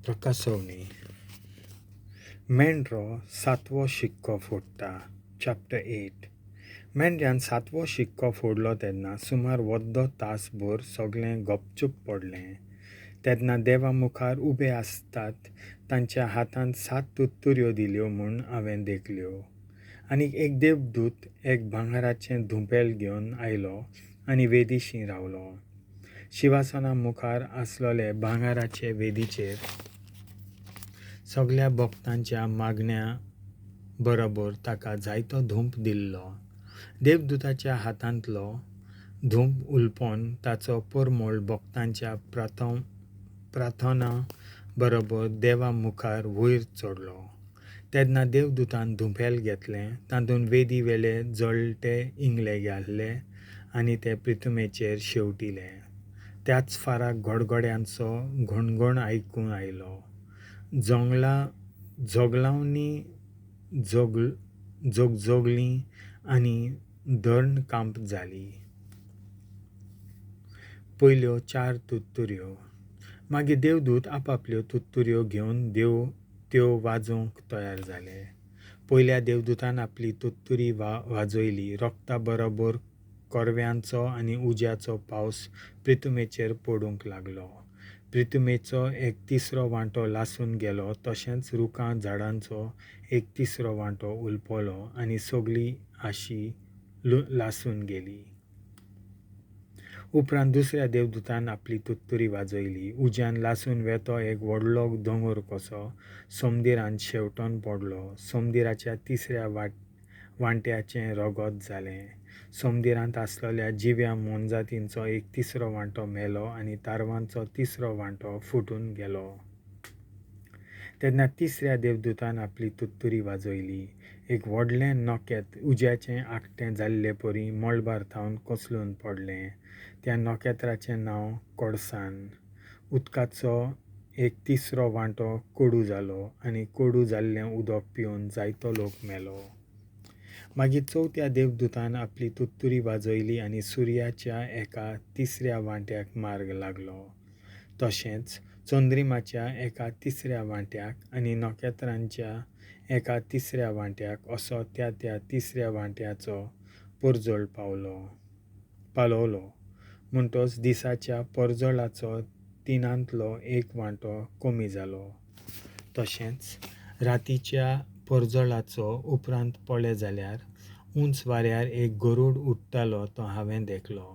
प्रकासवणी. मेंढरो सातवो शिक्को फोडटा. चॅप्टर 8. मेंढऱ्यान सातवो शिक्को फोडलो तेन्ना सुमार वद्दो तासभर सगळें गपचूप पडलें. तेन्ना देवा मुखार उबे आसतात तांच्या हातांत सात तुत्तुऱ्यो दिल्यो म्हूण हांवें देखल्यो. आनीक एक देवदूत एक भांगराचें धुंपेल घेवन आयलो आनी वेदीशी रावलो. शिवासना मुखार आसलेले भांगराचे वेदीचेर सगळ्या भक्तांच्या मागण्या बरोबर ताका जायतो धूप दिल्लो. देवदूताच्या हातांतलो धूप उलपोन ताचो परमळ भक्तांच्या प्रार्थना बरोबर देवा मुखार वयर चडलो. तेन्ना देवदूतान धुंपेल घेतलें, तातूंत वेदी वेले जळटे इंगळे घातले आनी ते प्रिथुमेचेर शेंवटिले. त्याच फाराक गडगड्यांचो घणघण आयकूंक आयलो. जोगलांनी जोगजोगलीं आनी धरण कांप जाली. पयल्यो चार तुत्तुऱ्यो. मागीर देवदूत आपापल्यो तुत्तुऱ्यो घेवन त्यो वाजोवंक तयार जाले. पयल्या देवदूतान आपली तुत्तुरी वाजयली. रगता बरोबर कोरव्यांचो आनी उज्याचो पावस प्रिथुमेचेर पडूंक लागलो. प्रिथुमेचो एक तिसरो वांटो लासून गेलो, तशेंच रुखां झाडांचो एक तिसरो वांटो उलपलो आनी सगळी आशी लासून गेली. उपरांत दुसऱ्या देवदूतान आपली तुत्तुरी वाजयली. उज्यान लासून वेतो एक व्हडलो दोंगर कसो सोमदिरांत शेंवटून पडलो. सोमदिराच्या तिसऱ्या वांट्याचें रगत जालें. सोमदिरांत आसलेल्या जिव्या मोनजातींचो एक तिसरो वांटो मेलो आनी तारवांचो तिसरो वांटो फुटून गेलो. तेन्ना तिसऱ्या देवदूतान आपली तुत्तुरी वाजयली. एक व्हडलें नखेत्र उज्याचें आकटें जाल्ले परी मळबार थावन कोसळून पडलें. त्या नखेत्राचें नांव कोडसान. उदकाचो एक तिसरो वांटो कोडू जालो आनी कोडू जाल्लें उदक पिवन जायतो लोक मेलो. मागीर चवथ्या देवदूतान आपली तुत्तुरी वाजयली आनी सुर्याच्या एका तिसऱ्या वांट्याक मार्ग लागलो. तशेंच चंद्रिमाच्या एका तिसऱ्या वांट्याक आनी नखेत्रांच्या एका तिसऱ्या वांट्याक असो त्या त्या तिसऱ्या वांट्याचो परजळ पालवलो. म्हणटच दिसाच्या परजळाचो तिनांतलो एक वांटो कमी जालो. तशेंच रातीच्या परजळाचो. उपरांत पळय जाल्यार उंच वाऱ्यार एक गरूड उडटालो तो हांवें देखलो.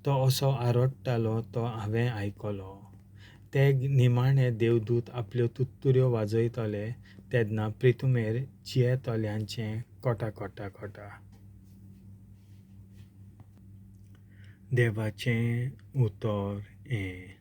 तो असो आरडटालो तो हांवें आयकलो. ते निमाणे देवदूत आपल्यो तुत्तुऱ्यो वाजयतले तेन्ना प्रिथुमेर जियेतल्यांचें कोटा कोटा कोटा. देवाचें उतर हें.